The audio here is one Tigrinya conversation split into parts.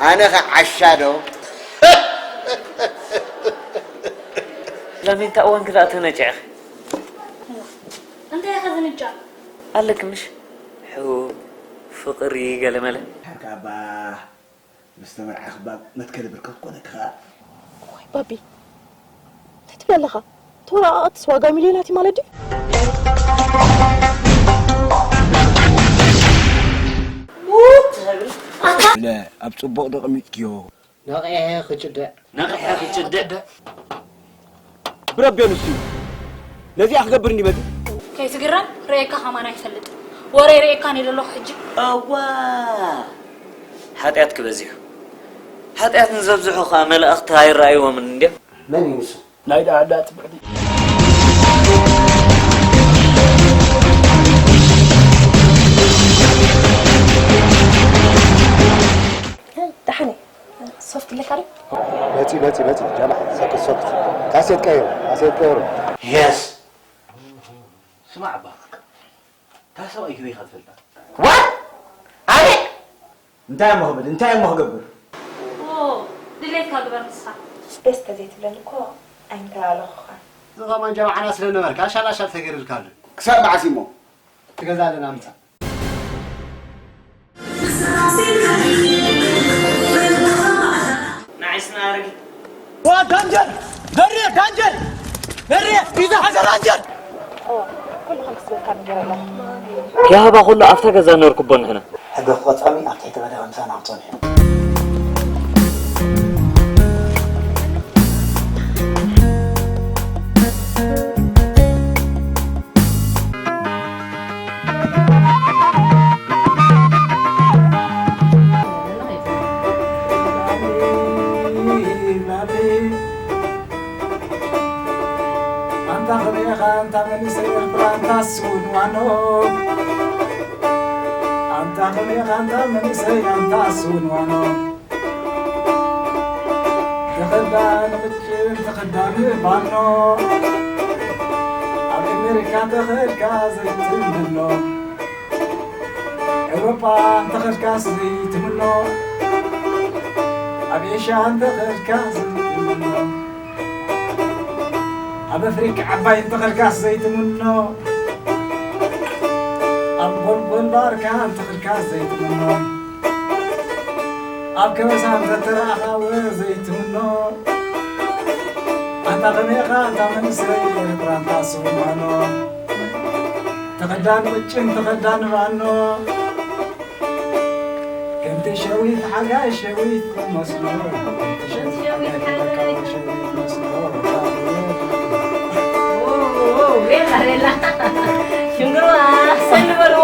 ኣነ ኸ ዓሻ ዶ? ላሚንታ እዋን ክዳእ ተነጭዐ። እንታይ ኢኻ ዝንጫ? ኣለክ ምሽ? ሕቡ፣ ፍቕሪ፣ ገለመለ። ሓካ ኣባ፣ ምስ ተመርዓኽ እባ መትከል ብርከት ኮነክ ኸኣ። ዋይ ባቢ፣ እንታይ ትብል ኣለኻ? ተወረቓቕትስ ዋጋ ሚልዮናት እዩ ማለት ድዩ? ሙት ዝብል ኣታ ለ ኣብ ጽቡቕ ዶ ኣቐሚጥክዮ? ነቒሐ ክጭደዕ። ነቕሐ ክጭደዕ። ብረቢዮ ንሱ እዩ። ነዚኣ ክገብር እንዲ መጺ። ከይትግረም ርእየካ ከማን ኣይፈልጥ ወረ ርእየካ እየ ዘለኹ ሕጂ። እዋ፣ ሓጢኣትኪ በዚሑ። ሓጢኣት ንዘብዝሑ ኸኣ መላእኽቲ ኣይረኣይዎምን እንድዮም። መን እዩ ንሱ? ናይ ደኣዳ ጽብዕቲ። ደሓነ ሶፍት ኣለካ ዶ? መፂ መፂ መፂ ጀማዓ ሰክት ሰክት ካሴት ቀይሩ ካሴት ቀይሩ። የስ። ስማዕ እባ፣ እታ ሰብኣይ ከመይ ኢኻ ትፈልጣ? ዋት? ኣነ እንታይ እሞ ክብል እንታይ እሞ ክገብር? ድሌትካ ግበር ንስኻ። ደስ ተዘይትብለኒ እኮ ኣይምተላለኹኻን። እዚ ኸማን ጀማዓና ስለ ነበርካ ሻላሻል ተገይሩልካ ኣሎ። ክሳብ መዓስ እሞ? እቲ ገዛ ኣለና ምጻእ። ንዓይስና ኣረጊት። ዋ ዳንጀር! በሬ ዳንጀር! በሬ! ቢዛ ሓዘር ዳንጀር! ኩሉ ከምቲ ዝበልካ ነገር ኣሎ። ያህባ ኩሉ ኣብታ ገዛ ነርኩቦ ንሕና። ሕጊ ክቐጽዖም ኣብ ትሕቲ በደኸ ምሳና ክጸንሑ እዮም። ኣንታ ኸመይ ኢኻ ኣንታ መንእሰይ ኤርትራ ኣንታ ስውንዋኖ። ኣንታ ኸመይ ኢኻ ኣንታ መንእሰይ ኣንታ ስውንዋኖ። ተኸዳን ቅጭን ተኸዳን ባኖ። ኣብ ኣሜሪካ ተኸድካ ዘይትምኖ። ኤውሮጳ እንተኸድካስ ዘይትምኖ። ኣብ ኤሽያ እንተኸድካ ዘይትምኖ። ኣብ ኣፍሪካ ዓባይ እንተኸድካስ ዘይትምኖ። ኣብ ጎልጎል ባርካ እንተኸድካስ ዘይትምኖ። ኣብ ከበሳ እንተተራእኻ ወ ዘይትምኖ። ኣንታ ከመይኻ ኣንታ መንእሰይ ኤርትራ ኣንታ ስውማኖ። ተኸዳን ቅጭን ተኸዳን ባኖ። ከምቲ ሸዊት ሓጋይ ሸዊት መስሎ። ከምቲ ሸዊት ሓጋይ ሸዊት መስሎ። ቤላ ቤላ ሽንግርዋ ሰኒ በልዎ።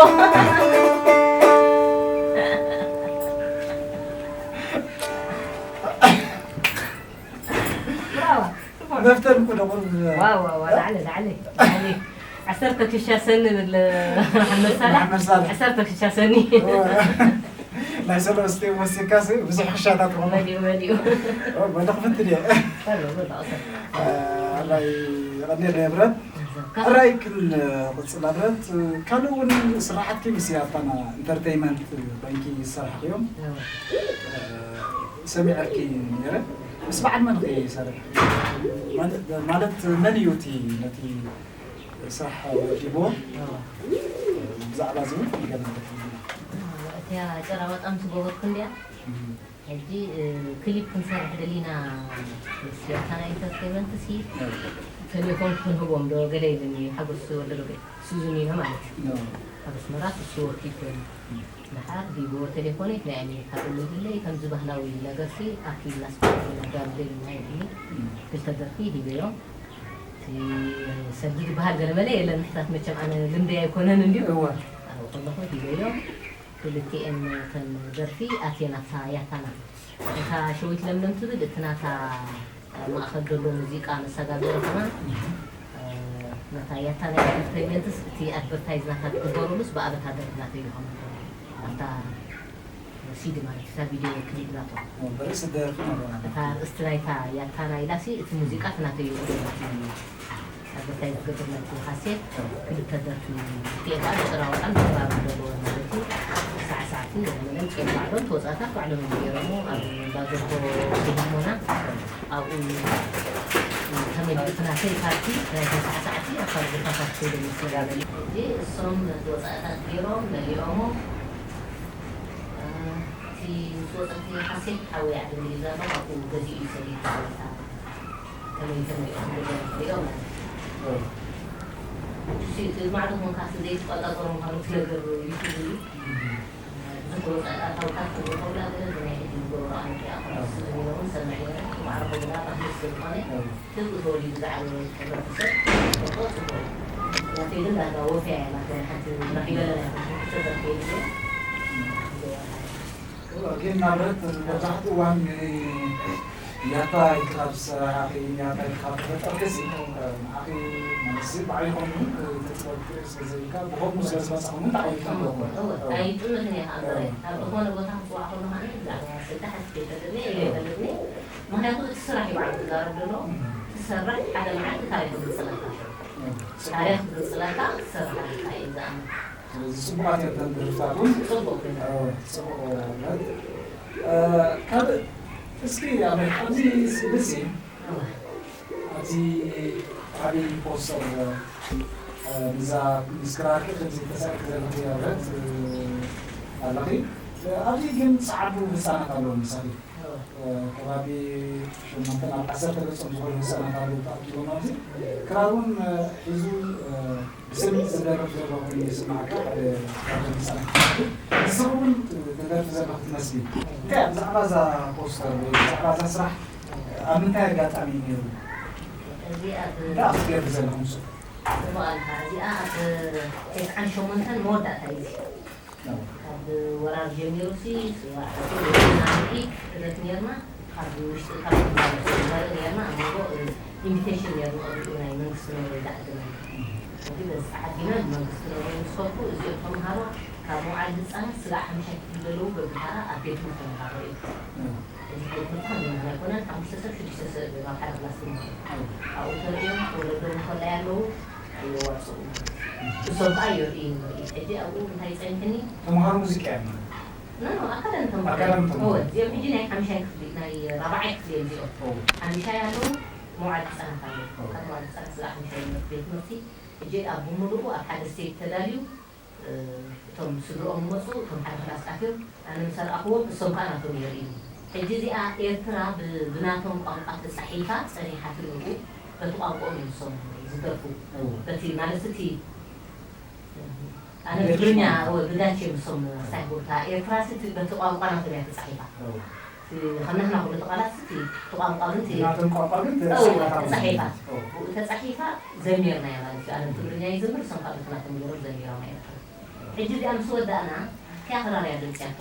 መፍተን እኮ ደቑር ዋው ዋው ዋው ላዕሊ ላዕሊ ላዕሊ ዓሰርተ ክሻ ሰኒ ብል መሓመድ ሳላሕ መሓመድ ሳላሕ። ዓሰርተ ክሻ ሰኒ ናይ ሰለስተ ወሲካስ ብዙሕ ክሻታት ኾነ መሊኡ መሊኡ ወደ ክፍት ድየ በሎ በሎ ኣሰር ኣላይ ቀኒር የብረት ኣራይ ክንቅፅል ኣብረት ካልእ እውን ስራሓትኪ ምስ ያታና ኢንተርቴይመንት ኮይንኪ ዝሰራሕክዮም ሰሚዐልኪ ነይረ። ምስ በዓል መን ኢኺ ይሰርሕ? ማለት መን እዩ እቲ ነቲ ስራሕ ወዲቦ? ብዛዕባ እዚ እውን ገለ እቲያ ጨራዋጣ ምስ ገበርኩ እንዲያ ሕጂ ክሊፕ ክንሰርሕ ደሊና ምስ ያታና ኢንተርቴይመንት ሲ ተሌፎን ክንህቦም ዶ ገለ ኢልኒ ሓጎስ ወልደረገ ሱዙኒኖ ማለት እዩ ኣብ ኣስመራ ክሱ ወኪል ኮይኑ ደሓር ሂብዎ ተሌፎነይ ናይ ኣሜሪካ ደዊሉለይ ከምዚ ባህላዊ ነገርሲ ኣኪልና ስፖርት ነዳሉ ደሊና ኢልኒ ክልተ ደርፊ ሂበዮም እቲ ሰጊድ በሃል ገለመለ የለን ምሕታት መቸም ኣነ ልምደይ ኣይኮነን እንድዩ ኣብኡ ከለኹ ሂበዮም ክልቲኤን እተን ደርፊ ኣትየን ኣብታ ያታና እታ ሸዊት ለምለም ትብል እቲ ናታ ማእኸል ዘሎ ሙዚቃ መሰጋገሪ ኾና ነታ ያታ ናይ ኣድቨርታይዝመንትስ እቲ ኣድቨርታይዝ ናታ ዝግበረሉስ ብኣበታ ደርፊ ናተይ ይኸውን ኣብታ ሲዲ ማለት እታ ቪድዮ ክሊፕ ናቶ በርእሲ ደርፊ ማለት እታ ርእስቲ ናይታ ያታ ናይላሲ እቲ ሙዚቃ እቲ ናተይ ይኸውን ኣድቨርታይዝ ዝገብር ናይቲ ካሴት ክልተ ደርፊ ክኤዳ ብጭራዋጣን ብራብ ዘለዎ ማለት እዩ ሳዕሳዕ መለምጽኦም ባዕሎም ተወጻእታት ባዕሎም እዮም ገይሮሞ ኣብ ባዘኮ ህሞና ኣብኡ ተመሊኡ እቲ ናተይ ፓርቲ ናይ ተሳዕሳዕቲ ኣብ ካልእ ቦታ ፓርቲ ከይደ መስለጋበል። ሕጂ እሶም ተወጻእታት ገይሮም መሊኦሞ እቲ ምስ ወጸቲ ሓሴት ሓወይ ዓዲ እንግሊዝ ኣሎ ኣብኡ ገዚኡ ይሰድድ ተወጻእታት ከመይ ከመይ እዮም ገዛ ይሪኦ ማለት እዩ። እሱ እቲ ማዕዶ ኮንካ እቲ ዘይትቆጻጸሮ ምዃኑ ትነግር ይኽእል እዩ። ብዙሕ ወጻኢ ኣታውታት ዝገብሩላ ገለ እዚ ናይ ሕጂ ዝገብሩ ኣመት እያ። ካብ ስለ ነይሮም ሰምዕ ነይረ። ማዕረ ኮንካ ባህሊ ስለ ዝኾነ ህዝቢ ተወሊዱ ዝዓበየ ሕብረተሰብ ጽቡቕ ጽቡቕ እዩ። ናተይ ግን ዳርጋ ወፍያ እያ ናተን ሓንቲ ረኺበለን ኣይኮንኩን ክተዘርፈየ ድየ። ግን ንኣብነት መብዛሕትኡ እዋን ያታ ኢልካ ዝሰራሕኺ ያታ ኢልካ ተፈጠርክሲ ንዓኺ ማለት ባዕልኹም እውን ተጥበብቲ ስለ ዘይብልካ ብኸምኡ ስለ ዝመጻኹም እውን ተዓዊትኩም ኣለኹም። ኣይጥምትን እየ ከኣ እምበረ ኣብ ዝኾነ ቦታ ክፅዋዕ ከሎ ከዓኒ ብዛዕባ ስራሕ እስከ ይፈልጥኒ ኢለ ይፈልጥኒ። ምክንያቱ እቲ ስራሕ እዩ ባዕሉ ክዛረብ ዘሎ። ትሰርሕ ሓደ መዓልቲ ታሪክ ግልፅለካ ታሪክ ግልፅለካ ትሰርሕ ኣለካ እዩ ዝኣምን። ስለዚ ፅቡቃት እየን እተን ደርፍታት እውን ፅቡቅ ፅቡቅ ካልእ እስኪ ኣብዚ ስእሊ ሲ ኣብዚ ዓብዪ ፖስተር እዛ ምስ ክራርኪ ከምዚ ተሳኢልኪ ዘለኺ ኣብረት ኣለኺ። ኣብዚ ግን ፃዓዱ ህፃናት ኣለዉ ምሳኺ ከባቢ ሸሞንተ ናብ ዓሰርተ ገፆም ዝኾኑ ህፃናት ኣለዉ ተኣኪቦም ኣብዚ ክራር እውን ሒዙ ብስምዒት ዝደርፍ ዘሎ ኮይኑ ይስማዓካ ሓደ ካብዞም ህፃናት ንስኺ እውን ትደርፊ ዘለኺ ትመስሊ። እንታይ ብዛዕባ እዛ ፖስተር ወይ ብዛዕባ እዛ ስራሕ ኣብ ምንታይ ኣጋጣሚ እዩ ነይሩ? እዚ ኣብ እንታይ ኣብ ትገብሪ ዘለኹ ንሱ? ጽቡቕ ኣለኻ። እዚኣ ኣብ ተስዓን ሸሞንተን መወዳእታ እዩ። ካብ ወራር ጀሚሩ ሲ ስዋዕ ናምዒ ክደት ነርና ካብ ውሽጢ ካብ ንርኢ ነርና ኣብ መንጎ ኢንቪቴሽን ነርና ኦሪኡ ናይ መንግስቲ ኖርወይ ዝዓድና እዚ በዚ ተዓዲመ ብመንግስቲ ኖርወይ ምስ ከድኩ እዚኦም ተምሃሮ ካብ መውዓል ህፃናት ስጋዕ ሓምሻይ ክፍሊ ዘለዉ በብታራ ኣብ ቤት ትምህርቲ ተምሃሮ እዩ። እዚ ቤት ትምህርቲ ከምዚ ኣይኮነን ሓሙሽተ ሰብ ሽዱሽተ ሰብ እዮም ኣብ ሓደ ክላስ ተምሃሮ ኣብኡ ተርእዮም ወለዶም እንከላይ ኣለዉ የዋፅኡ ማለት እዩ። እሶም ከዓ የርእዩ ንርኢ ሕጂ ኣብኡ እንታይ ፀኒሕኒ ተምሃሮ ሙዚቃ እዮም ማለት ኖ ኣካዳሚ ተምሃሮ ኣካዳሚ ተምሃሮ። እወ እዚኦም ሕጂ ናይ ሓምሻይ ክፍሊ ናይ ራብዓይ ክፍሊ እዮም እዚኦም ሓምሻይ ኣለዉ መውዓል ህፃናት ኣለዉ ካብ መውዓል ህፃናት ስለ ሓምሻይ ቤት ትምህርቲ ሕጂ ኣብ ብምሉኡ ኣብ ሓደ ስቴጅ ተዳልዩ እቶም ስድርኦም ይመፁ እቶም ሓደ ክላስ ኣትዮም ኣነ ምስ ኣርኣኽዎም እሶም ከዓ ናቶም የርእዩ ሕጂ እዚኣ ኤርትራ ብናቶም ቋንቋ ተፃሒፋ ፀኒሓትሉ በቲ ቋንቋኦም እዮም እሶም ዝደርፉ በቲ ማለት እቲ ኣነ ብትግርኛ ብዳች እዮም እሶም ክሳይ ቦታ ኤርትራ በቲ ቋንቋ ናቶም እያ ተፃሒፋ ከም ንሕና ኩሉ ተቓላት እቲ ቋንቋ ግን ናቶም ቋንቋ ግን ተፃሒፋ ተፃሒፋ ዘሚርና እያ ማለት እዩ ኣነ ብትግርኛ ይዝምር እሶም ካብ በቲ ናቶም ገይሮም ዘሚሮም እዮም ሕጂ እዚኣ ምስ ወዳእና እቲኣ ክራር እያ ደምፅያቶ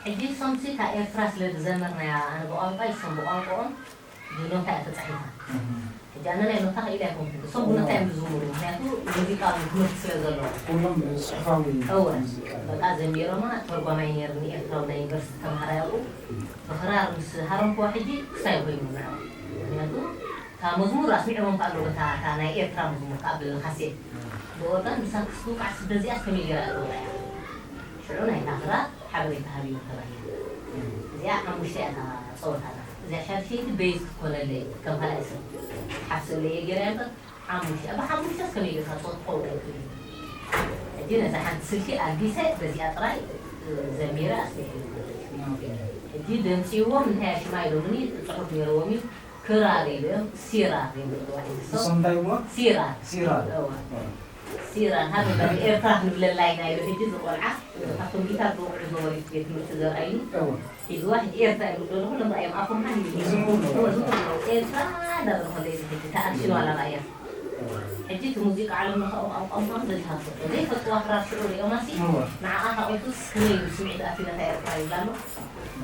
ሕጂ እሶምሲ እታ ኤርትራ ስለ ዝዘመርናያ ኣነ ብቋንቋ እሶም ብቋንቋኦም ብኖታ እያ ተፃሒፋ ሕጂ ኣነ ናይ ኖታ ክኢለ ኣይኮንኩን እሶም ብኖታ እዮም ዝዝምሩ ምክንያቱ ሙዚቃ ትምህርቲ ስለ ዘለዎ ኩሎም ፅሑፋዊ እወ በቃ ዘሚሮማ ተርጓማይ ነይርኒ ኤርትራዊ ናይ ዩኒቨርሲቲ ተምሃራይ ኣብኡ ብክራር ምስ ሃረምክዋ ሕጂ ክሳይ ኮይኑ ንዕኦም ምክንያቱ እታ መዝሙር ኣስሚዕዎም ከ ኣለዉ እታ እታ ናይ ኤርትራ መዝሙር ከኣ ብካሴት ብኦርጋን ብሳክስ ትውቃዕ ስደዚኣስ ከመይ ገይራ እትውቃዕ እያ ሽዑ ናይታ ክራር ሓበሬታ ሃብዮም ተባሂሉ እዚኣ ሓሙሽተ እያ እታ ፀወታና እዚኣ ሻድሸይቲ በይዝ ክትኮነለይ ከም ካልኣይ ስም ሓፍ ስእለየ ገይረያ እምበር ሓሙሽተ ብሓሙሽተስ ከመይ ጌርካ ጾት ክኸውን ኣይክእልን ሕጂ ነዛ ሓንቲ ስልኪ ኣልጊሰ በዚኣ ጥራይ ዘሚረ ኣስሚዐ ሕጂ ደምፅይዎም እንታይ ኣሽማ ኢሎምኒ ፅሑፍ ነይርዎም እዩ ክራር ኢሎም ሲራር እዮም ዝብልዋ ሕጂ እሶም እንታይ ይብልዋ? ሲራር ሲራር እዋ ሲራር ሃበ ኤርትራ ክንብለላ ኢና ኢሉ ሕጂ ዝቆልዓ ካብቶም ጊታር ዝወቅዑ ዝነበሩ ቤት ትምህርቲ ዘርኣይኒ እዋ ሒዝዋ ሕጂ ኤርትራ ኢሉ ዘሎ ኩሎም ርኣዮም ኣፎም ሃኒ ይዝምሩ ኣለዉ። ኤርትራ እንዳበለ ከሎ እዚ ሕጂ ተኣክሽን ዋላ ርኣያ ሕጂ እቲ ሙዚቃ ዓለም ለኸ ቋንቋ ምዃኑ በዚኻ ትፈልጦ ዘይፈልጥዋ ክራር ሽዑ ሪኦማሲ ንዓኣ ካቆልቱስ ከመይ ኢሉ ስምዒት ኣትዩ ነታ ኤርትራ ይብላ ኣሎ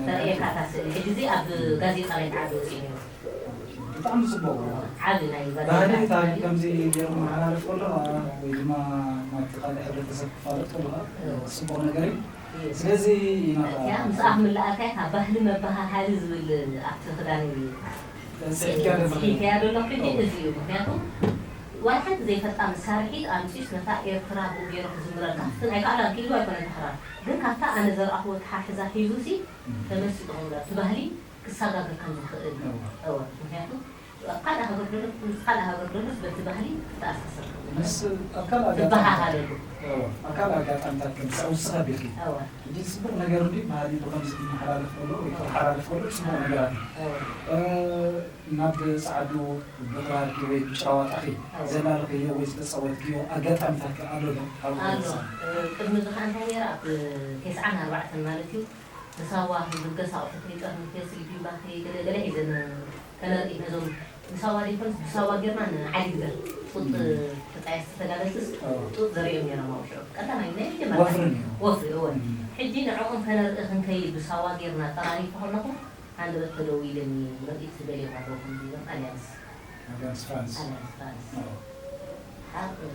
ተርእየካ እታ ስእሊ ሕጂ እዚ ኣብ ጋዜጣ ናይ ተዓዲ ወፂኡ ነይሩ ብጣዕሚ ፅቡቅ ዓቢ ናይ ባህሊ ታሪክ ጋዜጣ ከምዚ ገይሩ መሓላለፍ ከለካ ወይ ድማ ናብቲ ካልእ ሕብረተሰብ ክፋለጥ ከለካ ፅቡቅ ነገር እዩ ስለዚ ኢና እቲኣ ምስኣ ክምልኣልካ እታ ባህሊ መበሃሃሊ ዝብል ኣብቲ ክዳን ፅሒፍካ ዘለካ ፅሒፍያ ዘሎ ሕጂ እዚ እዩ ምክንያቱ ዋላ ሓንቲ ዘይፈልጣ መሳርሒት ኣምጺኡስ ነታ ኤርትራ ብኡ ገይሩ ክዝምረልካ ክፍትን ኣይከኣላን። ክኢሉ ኣይኮነን ተኽራር። ግን ካብታ ኣነ ዘርኣኽዎ ተሓሕዛ ሒዙሲ ተመሲጡ ክምረር እቲ ባህሊ ክሰጋገር ከም ዝኽእል እወ። እወ። ምኽንያቱ ኣብ ካልእ ሃገር ዘሎ ምስ ካልእ ሃገር ዘሎስ በቲ ባህሊ ክትኣሳሰር ከም ዝኽእል ምስ ኣብ ካልእ ኣጋጣሚ ትበሃሃለሉ። እወ። ኣብ ካልእ ኣጋጣሚታት ከም ዝሰ ውስኻ ቢልኪ እወ። እንዲ ጽቡቕ ነገር እንዲ ባህሊ ብኸምዚ ክመሓላለፍ ከሎ ወይ ክመሓላለፍ ከሎ ጽቡቕ ነገራት እዩ። እወ። እ፣ ናብ ጸዓዱ ብኽራርኪ ወይ ብጭራዋጣኺ እወ። ዘላለኽዮ ወይ ዝተጸወትክዮ ኣጋጣሚታት ከ ኣሎ ዶ? ኣብ ኣሎ። ህይወትካ? እ፣ ቅድሚ እዚ ኸዓ እንታይ ነይራ? ኣብ ቴስዓን ኣርባዕተን ማለት እዩ። ንሳዋ ዝብገስ ኣቑሑት ከይጠርንፍ፣ ስሊፒንግ ባግ ከይ-፣ ገለ ገለ ሒዘን ከነርኢ ነዞም ንሳዋ ዘይኮነስ ብሳዋ ጌርና ንዓዲ ግደር ጡጥ እም። ተጣየስቲ ተጋደልትስ እዎ። ጡጥ ዘርእዮም ነይሮም ኣብኡ ሽዑ። ቀዳማይ ናይ መጀመርታ ወፍሪ ነይሩ። ወፍሪ፣ እወ። እም። ሕጂ ንዕኦም ከነርኢ ክንከይድ ብሳዋ ጌርና ጠራሪፉ ከለኹ፣ ሃንደበት ተደዊለኒ፣ ምርኢት ደልዮም ኣለዉ፣ ከምዚ ኢሎም፣ ኣልያንስ። ኣልያንስ ፍራንስ። ኣልያንስ ፍራንስ። እዎ። ኣብ፣ እ፣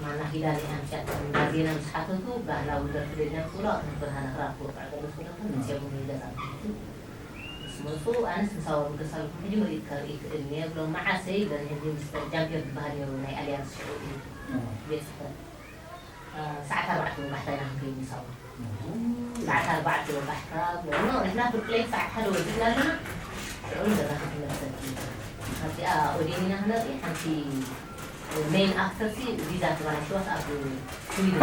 ማና ኪዳነ ኣምስያቶም፣ ዜና ምስ ሓተቱ፣ ባህላዊ ደርፊ ደልዮም ክብሉ፣ ኣብ ትምህርቲ ብርሃነ ክራር ክወቅዕ ከሎ ዝፈለጥኩም፣ እዎ። መፅዮም ንገዛ። ምስ መፁ፣ ኣነስ ምሳዋ ብገስ ኣለኹ፣ ሕጂ ምርኢት ከርኢ ይኽእል እየ፣ ብሎም፣ መዓሰ? ኢለን፣ ሕጂ ሚስተር ጃምፒየር ዝበሃል ነይሩ፣ ናይ ኣልያንስ ሽዑ እዩ። እዎ። ቤት ጽሕፈት። እ፣ ሰዓት ኣርባዕተ ወጋሕታ ኢና ክንከይድ ምሳዋ። እዎ። ሰዓት ኣርባዕተ ወጋሕታ፣ ኖ፣ ንሕና ፍርቂ ለይቲ ሰዓት ሓደ ወዲእና ኣለና። ሽዑ ንገዛ ክትመልሰልኪ። ኣብዚኣ ኦዴን ኢና ክነርኢ፣ ሓንቲ ሜን ኣክተር ሲ ቪዛ ተበላሽዋስ ኣብ ስዊድን።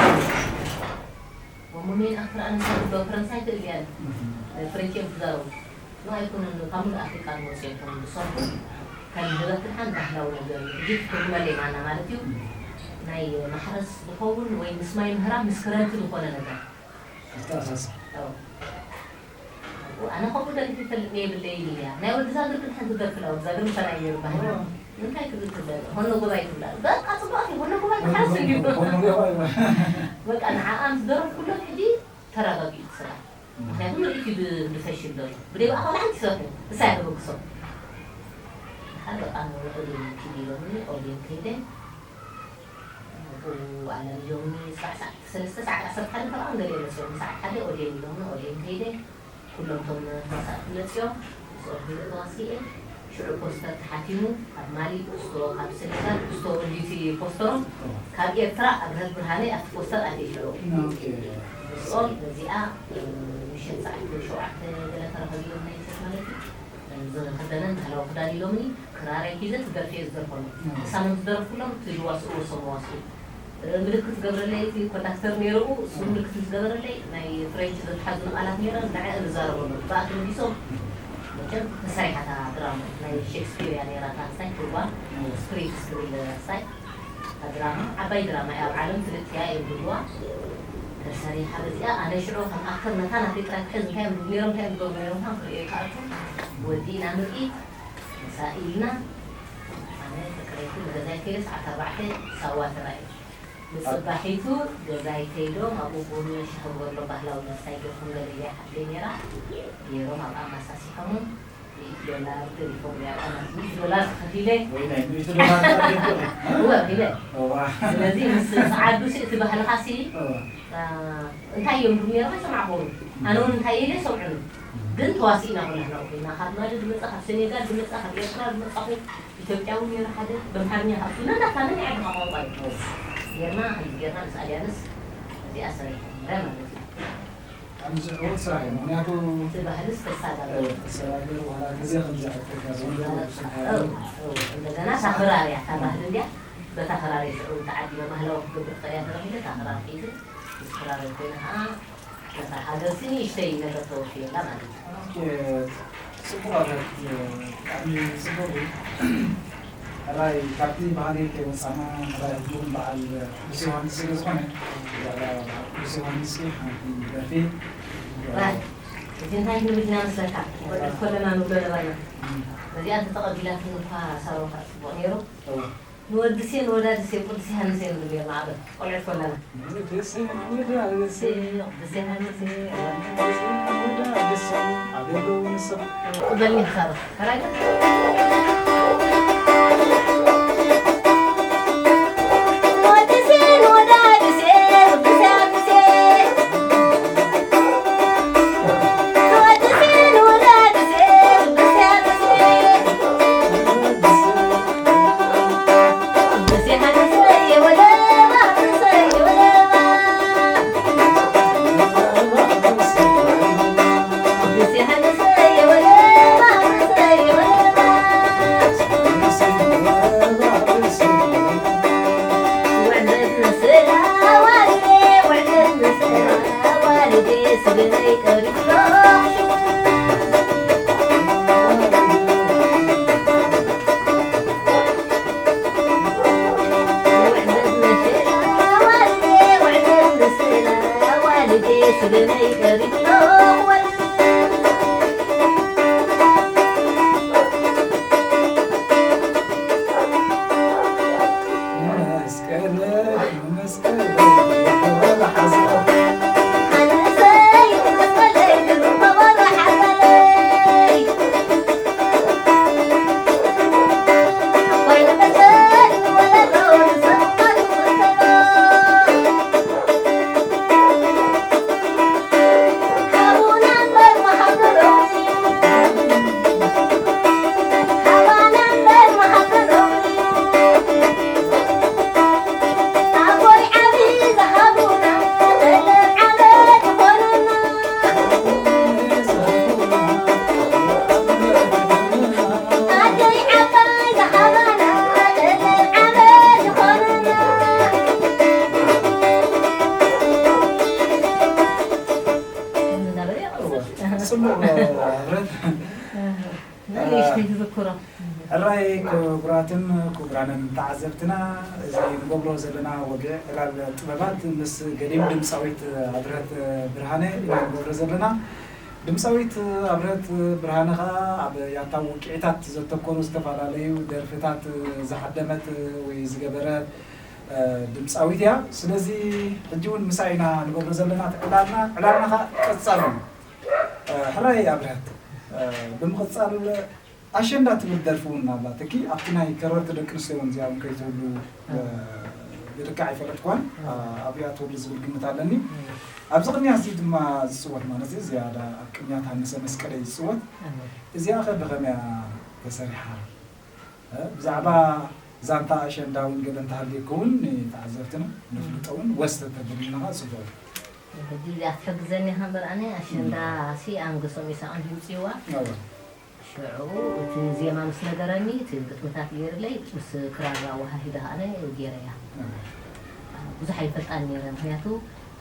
እሞ ሜን ኣክተር ኣነ ምሳሌ ዶ ፈረንሳይ ትእል እያ፣ እም። ፍሬንች እዮም ትዛረቡ። ኖ ኣይኮነን፣ ካብ ሙሉእ ኣፍሪቃ ዝመጹ እዮም እቶም ዝሰርሑ። ከም ህበትልሓን ባህላዊ ነገር እዩ። ሕጂ ትትርጉመለይ ማና ማለት እዩ። እም። ናይ ማሕረስ ዝኸውን ወይ ምስ ማይ ምህራም ምስ ክረምቲ ዝኾነ ነገር። ኣተኣሳስባ። ኣዎ። ኣብኡ ኣነ ከምኡ ደሪፈ ይፈልጥ ነይብለይን እያ። ናይ ወዲ ዛግር ግን ሓንቲ ደርፊ ላ ወዲ ዛግር ምሳና እዩ ነይሩ ባህሊ። እዎ። እንታይ ትብል ትብላ? ሆኖ ጎባይ ትብላ። በቃ ጽቡቕ እዩ። ሆኖ ጎባይ ሆኖ ማሕረስ ጎባይ፣ እንዲሁ። ሆኖ ጎባይ። በቃ ንዓኣ ምስ ደረፍኩሎም ሕጂ ተረጋጊኡ እቲ ስራሕ። እም። ምክንያቱ ምርኢት እዩ ብ-፣ ብፈሽል ዘሎ። ብደይ ብኣኻ ሓንቲ ይሰርሑ። እሳ እያ ተበግሶ። ሓደ በቃ ኦድየን ኪድ ኢሎምኒ፣ ኦድየን ከይደ። ኣብኡ ኣለሚዶምኒ፣ ስራሕ ሰዓት ሰለስተ ሰዓት ዓሰርተ ሓደ ተባን ገለ መፅኦም፣ ሰዓት ሓደ ኦድየን ኢሎምኒ፣ ኦድየን ከይደ። ኩሎም እቶም ተዋሳእቲ መፅዮም፣ ምስኦም ህይወት ተዋሲኤ። ሽዑ ፖስተር ተሓቲሙ፣ ካብ ማሊ፣ ክስቶ፣ ካብ ሰኔጋል፣ ክስቶ ወልዲቲ ፖስተሮም፣ ካብ ኤርትራ ኣብርሀት ብርሃነ ኣብቲ ፖስተር ኣትየ ሽዑ። ኦኬ። ምስኦም በዚኣ፣ እ፣ ምሸት ሰዓት ሸውዓተ ገለ ተረኸቢሎም ናይ ምሸት ማለት እዩ። እ፣ ዝኽደነን ባህላዊ ክዳን ኢሎምኒ፣ ክራረይ ሒዘ፣ እቲ ደርፊ እየ ዝደርፈሎም። እም። እሳኖም ዝደረፍኩሎም፣ እቲ ዝዋስእዎ እሶም ዋስኡ። ምልክት ገብረለይ እቲ ኮንዳክተር ነይሩ፣ እሱ ምልክት ምስ ገበረለይ፣ ናይ ፍሬንች ዘትሓዙ ቃላት ነይረን፣ ንዐ ንዛረበሉ። ብኣቲ መሊሶም፣ መቸም ተሰሪሓ እታ ድራማ፣ ናይ ሼክስፒር እያ ነይራ፣ እታ ስታይ ትርጓም፣ ስፕሪትስ ትብል ስታይ፣ እታ ድራማ፣ ዓባይ ድራማ እያ፣ ኣብ ዓለም ፍልጥቲ እያ እዮም ዝብልዋ። ተሰሪሓ በዚኣ፣ ኣነ ሽዑ ከም ኣክተር ነታ ናተይ ጥራይ ክሕዝ፣ እንታይ እዮም ዝብሉ ነይሮም፣ እንታይ እዮም ዝገብሩ ነይሮም፣ ክርእዮ ይከኣልኩ፣ ወዲእና ምርኢት፣ ምሳእ ኢልና፣ ኣነ ፍቅረይቱ ንገዛይ ከይደ፣ ሰዓት ኣርባዕተ ሳዋ ተራእዩ። ንጽባሒቱ ገዛይ ከይዶም ኣብኡ ቡን ሻሂ ክገብሩ ባህላዊ መስታይ ገይርኩም ገለ ኢለያ ሓፍተይ ነይራ። ገይሮም ኣብኣ ኣመሳሲሖም ሚእቲ ዶላር ገዲፎም እያ ኣብኣ ሚእቲ ዶላር ከፊለ። ወይ ናይ ሚእቲ ዶላር ጻድቅ። እወ፣ ኢለ። እዋ። ስለዚ ምስ ጸዓዱ ሲ እቲ ባህልኻ ሲ እዋ። አ፣ እንታይ እዮም ዝብሉ ነይሮም ኣይሰማዕኩዎምን። ኣነ እውን እንታይ ኢለ ይሰምዑኒ። ግን ተዋሲእና ኩላህና ኮይና ካብ ማሊ ዝመጻ፣ ካብ ሰኔጋል ዝመጻ፣ ካብ ኤርትራ ዝመጻኹ ኢትዮጵያዊ ነይሩ ሓደ፣ በምሓርኛ ከኣ፣ ኩልና እንዳታመን ናይ ዓድኻ ቋንቋ እዩ። ጌርና፣ ከምዚ ጌርና ምስ ኣልያንስ እዚኣ ሰሪሐ ነይረ ማለት እዩ። ብጣዕሚ ዝዕወት ስራሕ እዩ። ምኽንያቱ እቲ ባህልስ ተሳጋገር። እ፣ ተሰጋገር፣ ዋላ ግዜ ከም ዝኣክል ካብ ዝነበረ እው፣ እው፣ እንደገና እታ ክራር እያ፣ እታ ባህሊ እንድያ፣ በታ ክራር እየ ሽዑ ተዓዲመ፣ ባህላዊ ክገብር ክእል እያ ተባሂለ፣ እታ ክራር ሒዘ፣ ምስ ክራር ኮይነ ከኣ ነታ ሃገር ሲ ንእሽተይ ነገር ተወፍየላ ማለት እዩ። ኦኬ፣ ጽቡቕ ኣታት፣ ብጣዕሚ ጽቡቕ እዩ። ሕራይ ካብቲ ባህሊ ከይወጻና፣ ሕራይ ሕጂ እውን በዓል ቅዱስ ዮሃንስ ስለ ዝኾነ፣ ብዛዕባ በዓል ቅዱስ ዮሃንስ ሓንቲ ደርፊ። ራይ፣ እቲ እንታይ ክንብል ኢና መስለካ? ወዲ ኮለና ንብሎ ነበርና። እም። እዚኣ እንተተቐቢላትኒ እኳ ሳሮን ከዓ ጽቡቕ ነይሩ። እወ። ንወድሴ ንወዳድሴ ቅዱስ ዮሃንስ እዮም ዝብሉ እዮም ኣብ ቆልዑት ኮለና። ንወድሴ ንወዳድሴ፣ ቅዱስ ዮሃንስ፣ ወዳድሴ፣ ኣቤሎ ንስኻ። ቅበልኒ ክሳብ። ሕራይ። ንወድሴ ንወዳድሴ፣ ቅዱስ ዮሃንስ። ጽቡቕ፣ ብረት። ንእሽተይ ትዝክሮ። ሕራይ ክቡራትን ክቡራንን ተዓዘብትና፣ እዚ ንገብሮ ዘለና ወግዒ ዕላል ጥበባት ምስ ገዲም ድምፃዊት ኣብርሀት ብርሃነ ኢና ንገብሮ ዘለና። ድምፃዊት ኣብርሀት ብርሃነ ኸዓ ኣብ ያታዊ ውቅዒታት ዘተኮሩ ዝተፈላለዩ ደርፍታት ዝሃደመት ወይ ዝገበረት ድምፃዊት እያ። ስለዚ ሕጂ እውን ምሳ ኢና ንገብሮ ዘለና እቲ ዕላልና። ዕላልና ኸዓ ቀጻሊ እዩ። ሕራይ ኣብርሀት፣ ብምቕጻል ኣሸንዳ ትብል ደርፊ እውን ኣላትኪ። ኣብቲ ናይ ከረርቲ ደቂ ኣንስትዮ እውን እዚኣ እውን ከይትህሉ ብልክዕ ኣይፈለጥኳን። ኣብያ ትህሉ ዝብል ግምት ኣለኒ። ኣብዚ ቅንያት እዚ ድማ ዝፅወት ማለት እዩ። ዝያዳ ኣብ ቅንያት ሃንሰ መስቀለይ ዝፅወት። እዚኣ ኸ ብኸመይ እያ ተሰሪሓ? ብዛዕባ ዛንታ ኣሸንዳ እውን ገለ እንተሃልየኩ እውን ንተዓዘብትና ነፍልጦ እውን ወስተ ተብልና ኸዓ ፅቡቕ እዩ። ሕጂ እዚኣ ክትሕግዘኒ ኢኻ እምበር ኣነ ኣሸንዳ ሲ ኣንገሶም ኢሳቕን ድምፂዋ። እወ። ሽዑ እቲ ዜማ ምስ ነገረኒ እቲ ግጥምታት ገይርለይ ምስ ክራር ኣወሃሂደ ከኣ ገይረያ። እወ። ብዙሕ ኣይፈልጣን ነይረ፣ ምኽንያቱ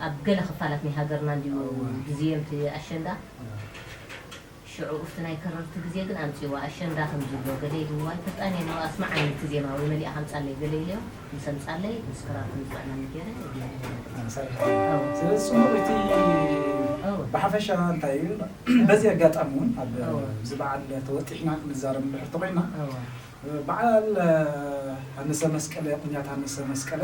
ኣብ ገለ ክፋላት ናይ ሃገርና እንድዩ እወ። ዝዝየም እቲ ኣሸንዳ። እወ። ሽዑ ኣብቲ ናይ ከረርቲ ግዜ ግን ኣምጺእዋ፣ ኣሸንዳ ከም ዝብሎ ገለ ኢልዎ ኣይፈልጣን እየ። ንዑ ኣስምዓኒ እቲ ዜማ ወይ መሊእኻ ኣምጻለይ ገለ ኢለዮ። ምስ ኣምጻለይ ምስ ክራር ከም ዝጥዕመኒ ገይረ ገይረ። ኣምሳይ። ኣዎ። ስለዚ ጽቡቕ እቲ ኣዎ። ብሓፈሻ እንታይ እዩ፣ በዚ ኣጋጣሚ እውን ኣብ ኣዎ። እዚ በዓል ተወጢሕና ክንዛረብ እንድሕር ተኾይና፣ ኣዎ። በዓል ሃንሰ መስቀለ፣ ቅንያት ሃንሰ መስቀለ፣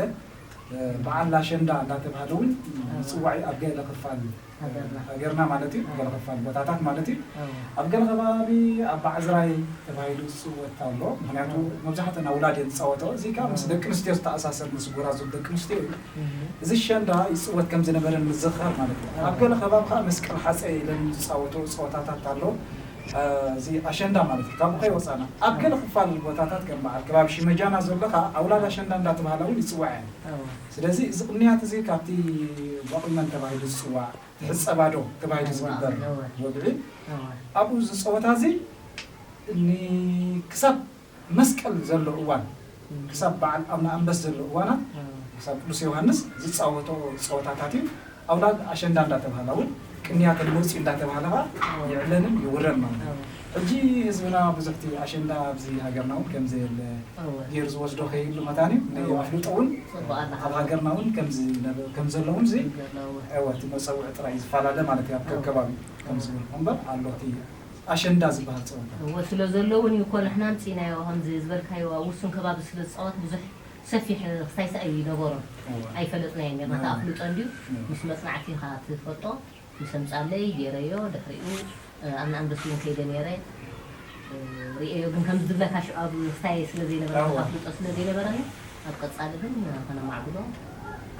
በዓል ኣሸንዳ እንዳተባህለ እውን ኣዎ። ምጽዋዕ እዩ ኣብ ገለ ክፋል ሃገርና። ሃገርና ማለት እዩ፣ ገለ ክፋል ቦታታት ማለት እዩ። ኣዎ። ኣብ ገለ ከባቢ ኣብ ባዕዝራይ ተባሂሉ ዝጽወት ኣሎ። ምኽንያቱ ኣዎ። መብዛሕትአን ኣውላድ እየን ዝጻወትኦ። እዚ ከኣ ምስ ኣዎ። ደቂ ኣንስትዮ ዝተኣሳሰር፣ ምስ ጎራዙት ደቂ ኣንስትዮ እዩ። እህ። እዚ ኣሸንዳ ይጽወት ከም ዝነበረ ንምዝኽኻር ማለት እዩ። ኣዎ። ኣብ ገለ ከባቢ ከኣ መስቀል ሓጸ ኢለን ዝጻወትኦ ጸወታታት ኣሎ። እ፣ እዚ ኣሸንዳ ማለት እዩ። ካብኡ ከይወጻና ኣብ ኣዎ። ገለ ክፋል ቦታታት ከም በዓል ከባቢ ሽመጃና ዘሎ ከኣ ኣውላድ ኣሸንዳ እንዳተባህላ እውን ይጽዋዕ እየን። ኣዎ። ስለዚ እዚ ቅንያት እዚ ካብቲ ዋቕልመን ተባሂሉ ዝጽዋዕ፣ ትሕጸባ ዶ ተባሂሉ እወ፣ ዝግበር እወ። ወግዒ፣ እወ። ኣብኡ እዚ ጸወታ እዚ ን-፣ ክሳብ መስቀል ዘሎ እዋን፣ እም። ክሳብ በዓል ኣብነ ኣንበስ ዘሎ እዋናት፣ እወ። ክሳብ ቅዱስ ዮሃንስ ዝጻወቶ ጸወታታት እዩ። ኣውላድ ኣሸንዳ እንዳተባህላ እውን ቅንያተን መውጽኢ እንዳተባህላ ኸዓ እወ። ይዕለልን ይውረን ማለት እዩ። እወ። ሕጂ ህዝብና ብዙሕቲ ኣሸንዳ ኣብዚ ሃገርና እውን ከም ዘየለ እወ። ገይሩ ዝወስዶ ከይህሉ መታን እዩ። ናይ እወ። ኣፍልጦ እውን ጽቡቕ ኣለኻ። ኣብ ሃገርና እውን ከም ዝነበ-፣ ከም ዘሎ እውን እዚ ከም ዘሎ እወ። እወ፣ እቲ መጸውዒ ጥራይ እዩ ዝፈላለ ማለት እዩ። ኣብ እወ። ከከባቢ ከም እወ። ዝብል እምበር ኣሎ እቲ ኣሸንዳ ዝበሃል ጸወታ። እወ፣ ስለ ዘሎ እውን እዩ እኮ ንሕና ኣምጺእናዮ፣ ከምዚ ዝበልካዮ ኣብ ውሱን ከባቢ ስለ ዝጻወት ብዙሕ ሰፊሕ ክስታይ ኣይነበሮን። እወ። ኣይፈለጥናዮን ኔርና። እወ። እቲ ኣፍልጦ እንድዩ እወ። ምስ መጽናዕቲ ኢኻ ትፈልጦ። ምስ ኣምጻለይ ገይረዮ፣ ድሕሪኡ፣ እ፣ ኣብ ንኣንበስ እውን ከይደ ነይረ፣ እ፣ ርእየዮ፣ ግን ከምዚ ዝብለካ ሽዑ ኣብ ክስታይ ስለ ዘይነበረ፣ ኣዎ። ኣፍልጦ ስለ ዘይነበረኒ፣ ኣብ ቀጻሊ ግን፣ እ፣ ከነማዕብሎ፣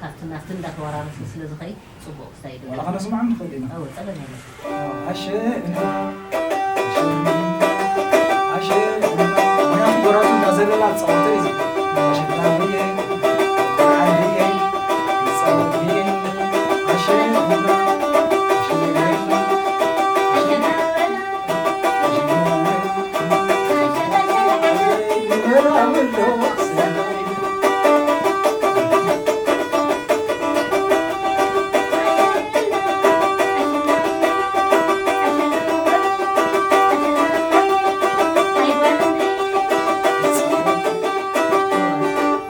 ካብቲ ናብቲ እንዳተወራረስን ስለ ዝኸይድ፣ ጽቡቕ ክስታይ እዩ። ዋላ ከነስምዖም ንኽእል ኢና። ኣዎ፣ ጸገም የለን። ኣሸንዳ፣ ኣሸንዳ፣ ኣሸንዳ። ምኽንያቱ ጎራቱ እንዳዘለላ ዝጻወቶ እዩ። ኣሸንዳ ብየ፣ ብርሃን ብየ፣ ይጻወት ብየ። ኣሸንዳ፣ ኣሸንዳ፣ ኣሸንዳ።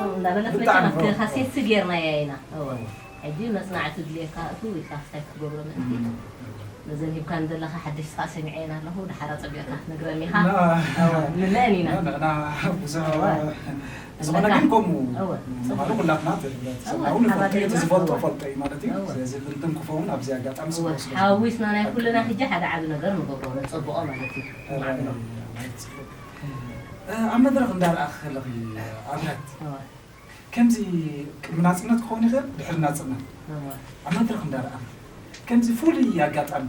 እንዳበለት ብጣዕሚ መቸም ኣብቲ ካሴት ጌርናያ ኢና። እወ። ሕጂ መጽናዕቲ ድልየካ እቱ ኢልካ ክስታይ ክትገብሮ ምእንቲ። እም። ነዘን ሂብካን ዘለኻ ሓደሽቲ ከዓ ሰሚዐየን ኣለኹ። ድሓር ኣጸቢቕካ ክትነግረኒ ኢኻ። ና- እወ፣ ንመን ኢና? ና- ና- ብዙሕ እወ። ዝኾነ በቃ። ግን ከምኡ እወ፣ ምዃኑ ጽቡቕ። ኩላትና ትፍለጥ። እወ፣ እውን ፈልጦ እዩ፣ ተሓባቢርና። ዝፈልጦ እወ። ፈልጦ እዩ ማለት እዩ። እወ። ስለዚ ክንትንክፎ እውን ኣብዚ ኣጋጣሚ እወ፣ ስለ ዝኾነ። ሓዊስና ናይ ኩልና ሕጂ ሓደ ዓቢ ነገር ንገብሮ፣ ነጸብቖ ማለት እዩ። እወ፣ ንባዕልና። ጽቡቕ። እ፣ ኣብ መድረኽ እንዳረኣኽ ከለኺ ኣብረት እወ፣ ከምዚ ቅድሚ ናጽነት ክኸውን ይኽእል፣ ድሕሪ ናጽነት እወ። ኣብ መድረኽ እንዳረኣኽ ከምዚ ፍሉይ ኣጋጣሚ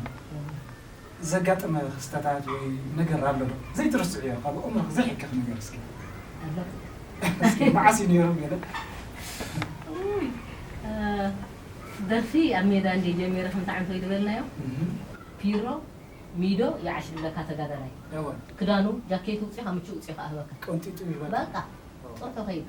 ዘጋጠመ ክስተታት ወይ ነገር ኣሎ ዶ? ዘይትርስዕዮ፣ ካብ ኣእምሮኽ ዘይሕከኽ ነገር እስኪ። ኣሎ። እስኪ መዓስ እዩ ነይሩ ገለ? ውይ፣ እ፣ ደርፊ ኣብ ሜዳ እንደ ጀሚረ ከምቲ ዓንቶ ይድበልናዮ። እህ፣ ፒሮ፣ ሚዶ ይዓሽለካ ተጋዳላይ። እወ። ክዳኑ፣ ጃኬቱ ውፅኻ፣ ምቹ ውፅኻ ኣህበካ። ቀንጢጡ ይበል። በቃ፣ ጦቶ ከይዱ።